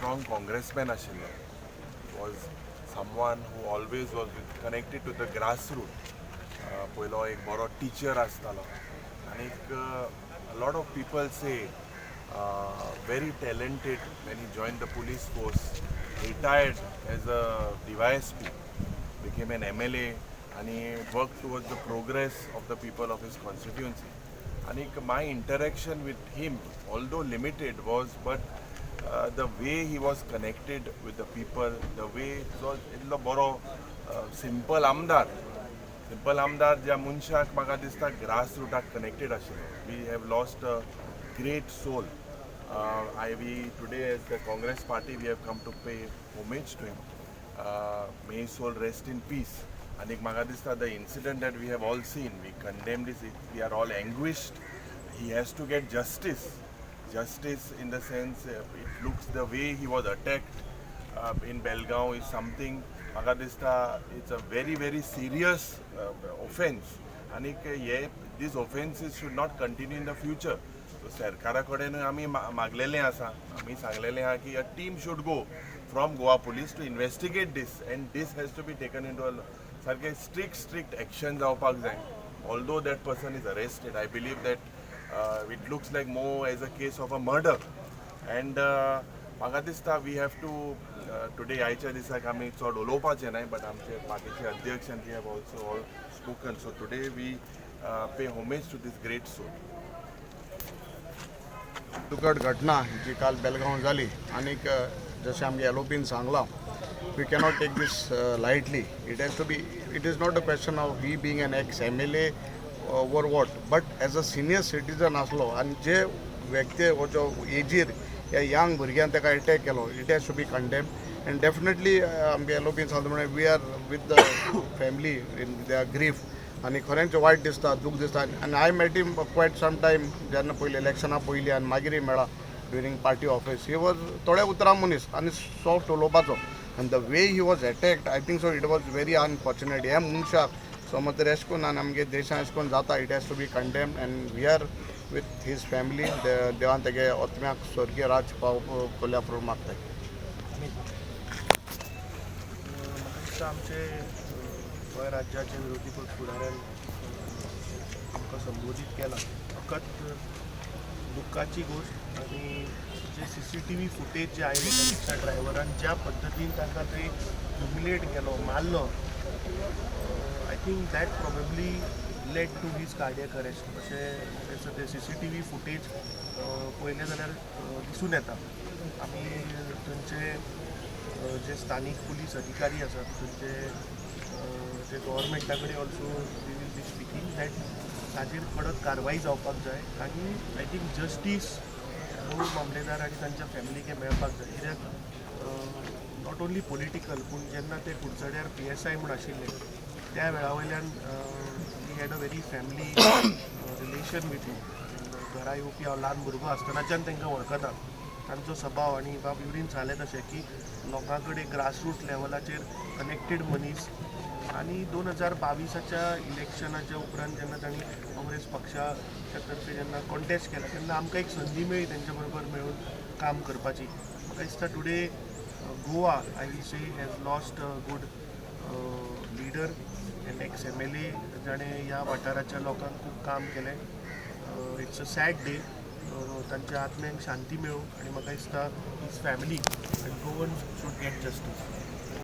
strong congressman आशिल्लो, was someone who always was connected to the grassroot. पयलो एक बरो टिचर आसतालो आनीक lot of people say very talented. When he joined the police force, retired as a DYSP, became an MLA and he worked towards the progress of the people of his constituency. And my interaction with him, although limited, was but the way he was connected with the people, the way so इतलो बरो simple आमदार, simple आमदार ज्या मनशाक म्हाका दिसता grass रुटाक connected आशिल्लो. We have lost a great soul. I we today as the Congress party, we have come to pay homage to him. May soul rest in peace. आनीक म्हाका दिसता the incident that we have all seen, we condemn this, we are all anguished. He has to get justice, justice in the sense it looks the way he was attacked in Belgaum is something, म्हाका दिसता, it's a very, very serious offence. आनीक हे these offences should not continue in the future. So सरकारा कडेनूय आमी मागलेलें आसा, आमी सांगलेलें आहा की a team should go from Goa Police to investigate this and this has to be taken into a सारकें स्ट्रिक्ट स्ट्रिक्ट एक्शन जावपाक जाय. Although that person is arrested, I believe that it looks like more as a case of a murder. And म्हाका दिसता we have to today, आयच्या दिसाक आमी चड उलोवपाचें न्हय, बट आमचे पार्टीचे अध्यक्ष and we have also all spoken. So today we pay homage to this great soul. दुखद घटना जी काल बेलगांव जाली आनीक जशें आमगे एलओपीन सांगलां, we cannot take these lightly. It has to be, it is not a question of he being an ex MLA or what, but as a senior citizen आसलो आनी जे व्यक्ती हो जो एजीर ह्या यंग भुरग्यान ताका एटॅक केलो, it has to be condemn. And definitely आमगे एलओपीन सांगता म्हणल्यार we are with the family in their grief. आनी खरेंच वायट दिसता, दूख दिसता. आनी I met him quite some time जेन्ना पयलीं इलेक्शना पयलीं आनी मागीरय मेळ्ळा during party office. He was थोड्या उतरां मनीस आनी सॉफ्ट उलोवपाचो. आनी the way he was attacked, I think so it was very unfortunate. ह्या मनशाक समज तर एशें कोन्न आनी आमगे देशान एशें कोन्न जाता, it has to be condemn and we are with his family. देवान तेगे आत्म्याक स्वर्गीय राज पाव कोल्या प्रून मागताय. म्हाका दिसता आमचे गोंय राज्याचे विरोधी पक्ष फुडाऱ्यान आमकां संबोधीत केलां. फकत दुख्खाची गोश्ट आनी जे सीसीटीव्ही फुटेज जे आयले, त्या रिक्षा ड्रायव्हरान ज्या पद्दतीन तांकां थंय ह्युमिलेट केलो, मारलो, I think that probably led to his cardiac arrest अशें म्हाका दिसता. ते सीसीटीव्ही फुटेज पळयलें जाल्यार दिसून येता. आमी थंयचे जे स्थानीक पुलीस अधिकारी आसात, थंयचे जे गव्हर्मेंटा कडेन also we will be speaking that ताजेर कडक कारवाई जावपाक जाय. आनी I think justice मूळ मामलेदार आनी तांच्या फॅमिलीक हें मेळपाक जाय, कित्याक not only political पूण जेन्ना ते कुडचड्यार पीएसआय म्हूण आशिल्ले त्या वेळा वयल्यान we had a very family relation with him. घरा येवपी हांव ल्हान भुरगो आसतनाच्यान तांकां वळखता. तांचो सभाव आनी बाब युरीन सांगलें तशें की लोकां कडेन ग्रासरूट लेवलाचेर कनेक्टेड मनीस. आनी 2022च्या इलेक्शनाच्या उपरांत जेन्ना तांणी काँग्रेस पक्षाच्या तर्फे जेन्ना कॉन्टेस्ट केला तेन्ना आमकां एक संदी मेळ्ळी तेंच्या बरोबर मेळून काम करपाची. म्हाका दिसता today Goa, I will say, has lost a good leader and ex MLA जाणें ह्या वाठाराच्या लोकांक खूब काम केलें. It's a sad day. तांच्या आत्म्यांक शांती मेळूं आनी म्हाका दिसता his family and Goan should get justice.